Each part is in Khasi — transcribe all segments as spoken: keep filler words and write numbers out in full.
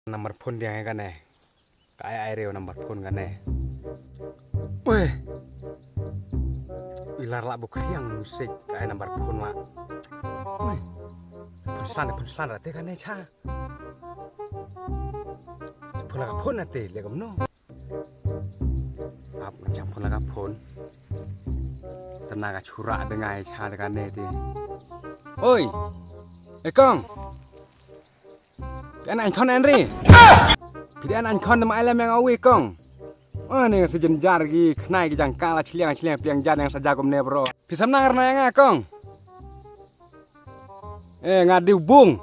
Number phone diang kane. Ka ai ai reo number phone kane. Weh. Ilar la buk riang musik ka ai number phone la. Weh. Phone slan phone slan rate kane cha. Phone la ka phone ate le kamno. Ap ngam cham phone la ka phone. Tana ka chura dengai cha de kane te. Oi. Ekong. Phi an ain khon en ri. Phi an ain khon ma ai lem yang awi kong. Ani nga sa jynjar gi khnai gi jangka la chliang chliang piang jan yang saja kumne bro. Phi samna ngar na yang kong. Eh nga di bung.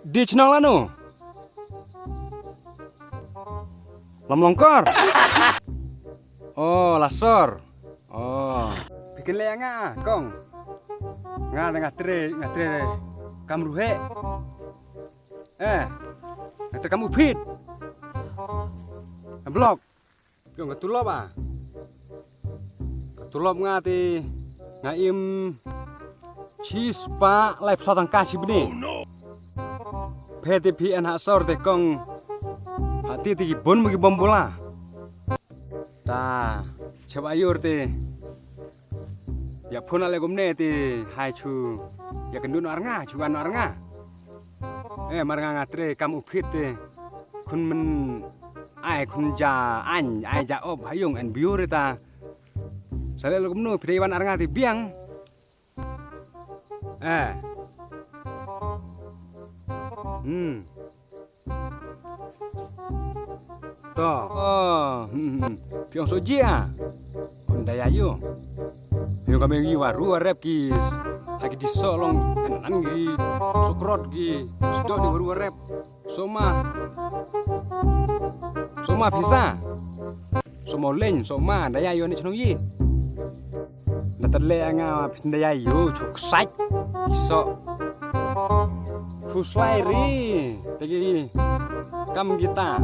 Di chnong lanu. Lam longkor. Oh lasor. Oh. Bikin le nga kong. Nga nga tre nga tre kam ruhe. Eh. Nga tre kam upit. Blok. Yong ka tulop ah. Ka tulop nga te nga im chi spah lai phew saw tyngka chi bni. Phe te phi en ha sor te kong ha ti ti ki bun ma ki bom bula. Ta chap ayur te ya phun ale gumne te hai chu ya kendun ar nga chu an ar nga. Eh mar nga nga tre kam upit te khun men ai khun ja an ai ja op hayung en biur ta. Sale lo kumno phi dei wan ar nga te biang. Eh. Hmm. To. Oh. Hmm. Piong so ji ah. Kon daya yo. Piong kami ngi waru rep ki. Lagi di solong kan ngi sukrot ki. Sudo di waru rep. Soma. Soma pisa. Soma leng soma daya yo ni chnong yi. Na tadle nga pisa daya yo chuk sach. So. Khuslai ri. Tegi kam kita.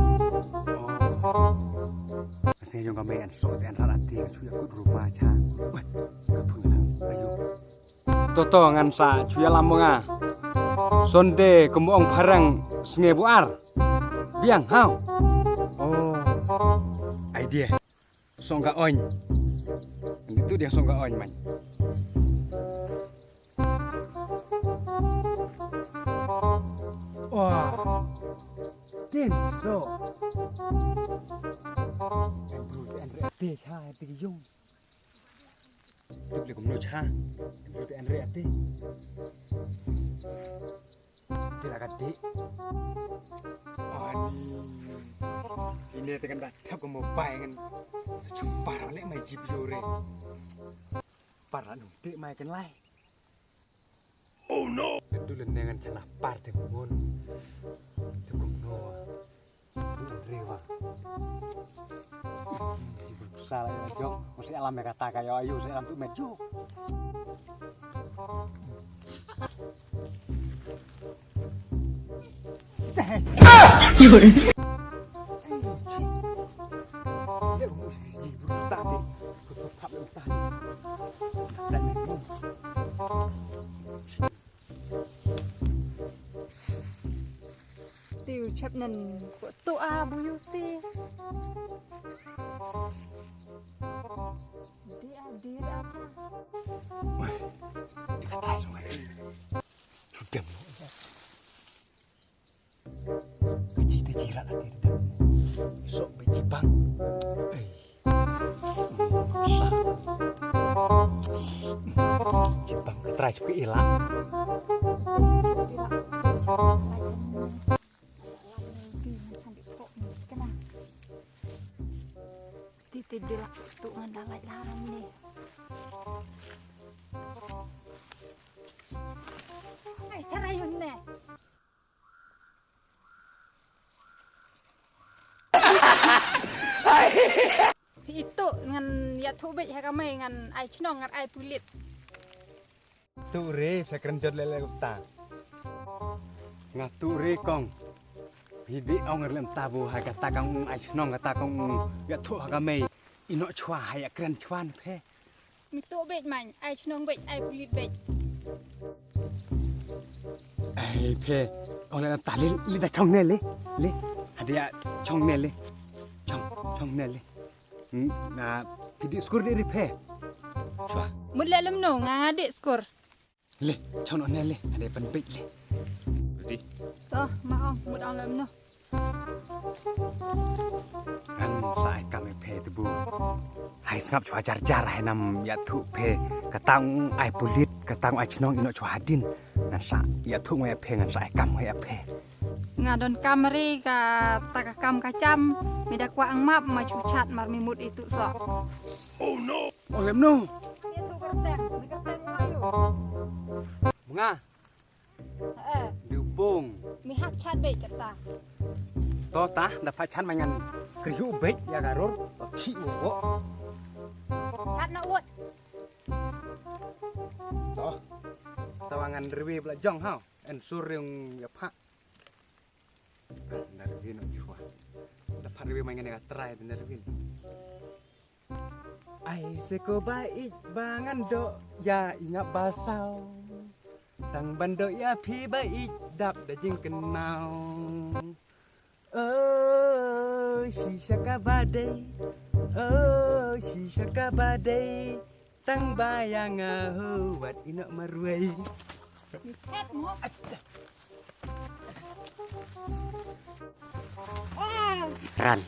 Ase jong kami an so te an rati chu ya kut rumah cha. Wah. Ayo. Toto ngan sa chuya lam nga. Sonde kumong pharang snge buar. Biang hau. Oh. Idea. Song ka oin. Itu dia song ka oin man. Wah. Tin so. Kan bru kan re te cha te yung. Tip le kumno cha. Tip le anre ati. Tila ka di. Ani. Ine te kan da thap ko mo bai ngan. Chumpar le mai jip yo re. Par la nung te mai kan lai. Oh no. Kan du le ne ngan cha la par te kumno. Te kumno. Riwa. Sala ya jok, mesti alam ya kata kayo ayu, saya alam tu meju. Tiu chep nen ko tu a bu yu ti. Di a di a. Wah, di kata sungai. Sudah. Ka ji te ji rat ati te. Sok be ji bang. Ei. Sa. Ji bang ka trai suk ila. Ti ti bilak tu ngan dalai laram ni. Ai, cara yun ne. Itu ngan ïathuh beit ha ka mei ngan ai chnong ngan ai pulit. Tu re sa kren jot lele ta. Nga tu re kong. Bidi ong re lem tabu ha kata kong ai chnong kata kong ïathuh ha ka mei. Ino chwa ha ïa kren chwan phe. Mi tu beit man ai chnong beit ai pulit beit. Ai phe. Ong le ta le le da chong ne le. Le. Hadi ya chong ne le. Chong chong ne le. Hmm, na phi dih skur dih ri phe. Chwa. Mut le lem no nga nga dih skur. Le, chong ne le. Hadi pan bit le. Ready? To, ma ong mut ong lem no. Ngan sa ai kam ïa phe te bu. Hai sngap chwa jar jar hai nam ïa thu phe. Katang ai pulit, katang ai chnong ino chwa hadin. Ngan sa ïa thu ngai ïa phe, ngan sa ai kam ngai ïa phe. Nga don kam ri ka ta ka kam ka cham. Mi da kwah ang map ma chu chat mar mi mut itu so. Oh no. Oh lem no. Ïa thu kerteng, mi kerteng ayu. Bunga. Eh, Dubung. Mi hap chat beit kata. To ta, da pha chan ma ngan kriu beit ïa garur, ba phi u wo. Chat na ut. To. Tawa ngan rwi bla jong ha. En sur ring ïa pha. Na rwi no chwa. Da pha rwi ma ngan ïa trai na rwi. Ai se ko ba ïeit ba ngan doh ïa i ngap ba saw. Tang ban doh ïa phi ba ïeit dap da jingkynmaw. Oh, shisha ka ba dei. Oh, shisha ka ba dei. Tang ba ïa nga ho wat ino marwei. Ran.